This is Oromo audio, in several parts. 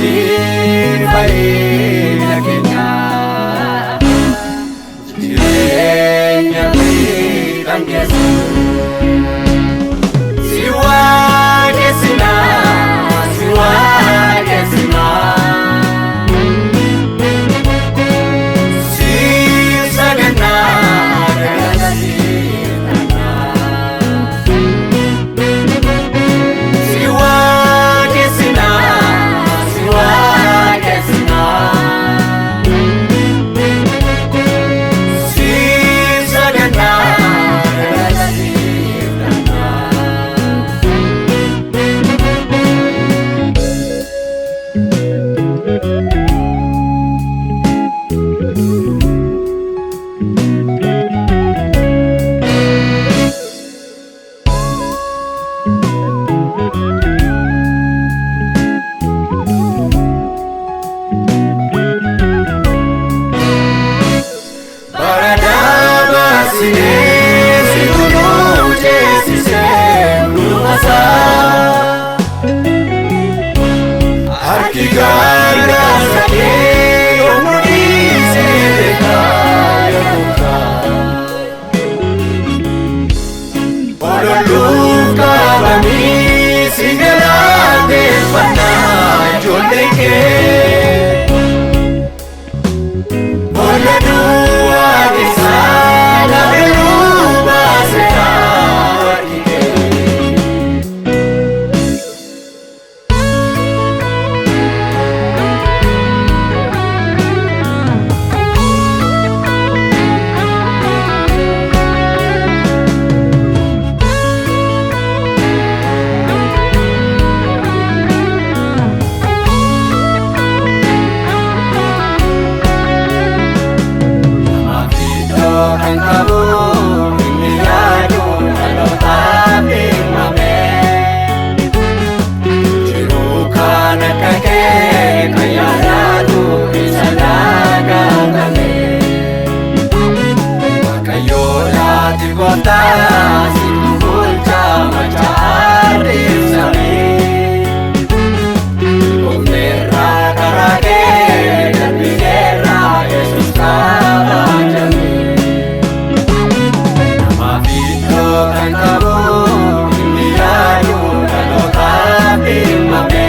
Ati fayyina keenya jireenya kan keessa si waaqessina, si waaqessina, si saganna galata siif. Si waaqessina, si waaqessina, si saganna galata siif. Bara dabarsinee si tunuu ceesisee hundumasaa. Harki gargaarsa kee yoom nu dhiisee beekaa yaa gooftaa. Ololuuf qabanii si galateeffannaa ijoolleen kee. Boolla duwwaa keessaa namni nu baaseera harki kee. Iddoo kan qabu inni yaadu dhalootaaf himame. Jiruu kan akka kee kan yaadatu isa dagaatame. Waaqayyoo laati gooftaa situ bulchaa machaarriif samii. Qofneerraa karaa kee darbineerraa Yesuus kabajame. Namaaf iddoo kan qabu inni yaadu dhalootaaf himame.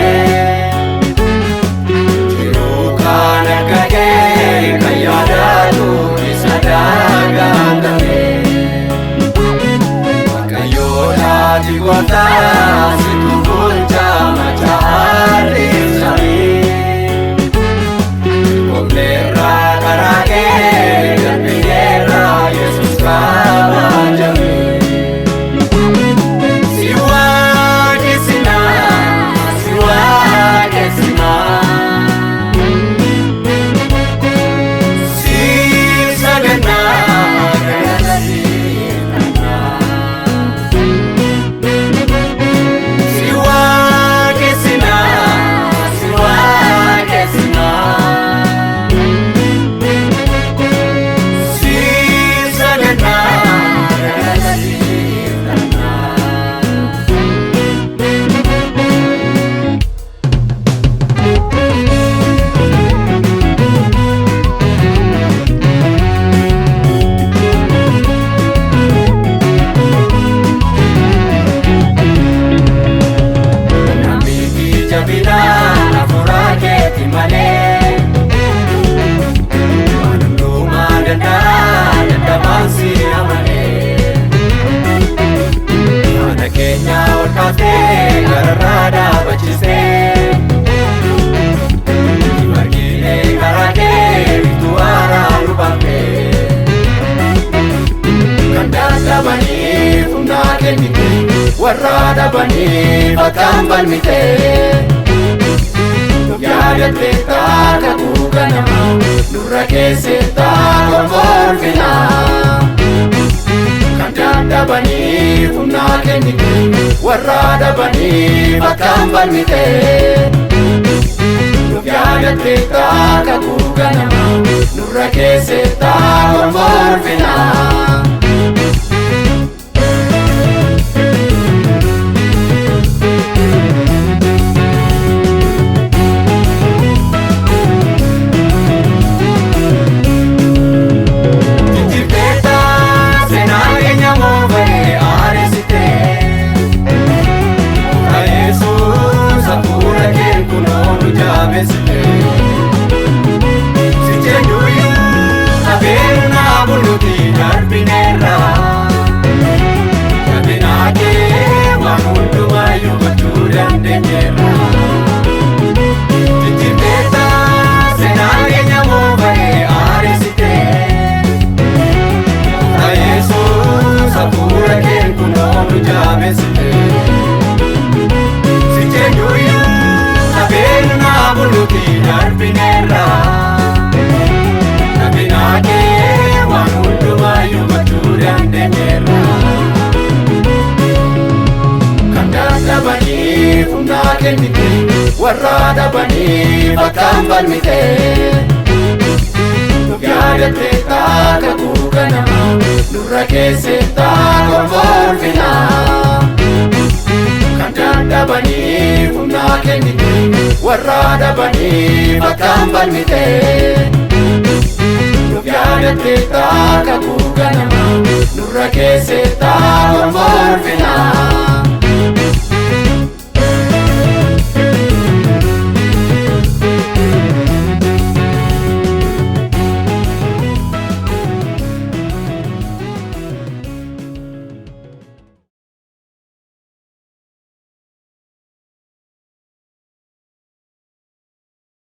Jiruu kan akka kee kan yaadatu isa dagaatame. Waaqayyoo laati gooftaa situ bulchaa machaarriif samii. Qofneerraa karaa kee darbineerraa Yesuus kabajame. Si waaqessina, si waaqessina, si saganna galata siif. Si waaqessina, si waaqessina, si saganna galata siif. Namni jabinaan hafuuraa keeti malee waan hundumaa danda'a dadhabaan si amalee. Faana keenya ol kaaftee gararraa dhaabachisee marginee karaa kee bituu haaraa nu baaftee. Kan dadhabaniif humna kennite, warra dhabaniif akkaan falmite. Yaadattee kakuu ganama nurra keessetta konforfina. Kan dadhabaniif humna kennite, warra dhabaniif akkaan falmite. Yaadattee kakuu ganama nurra keessetta konforfina. humnaa kennite, warra dhabaniif akkaan falmite. Nuuf yaadatteetta kakuu ganama, nurra keessetta gonfoo ulfinaa. Kan dadhabaniif humnaa kennite, warra dhabaniif akkaan falmite. Nuuf yaadatteetta kakuu.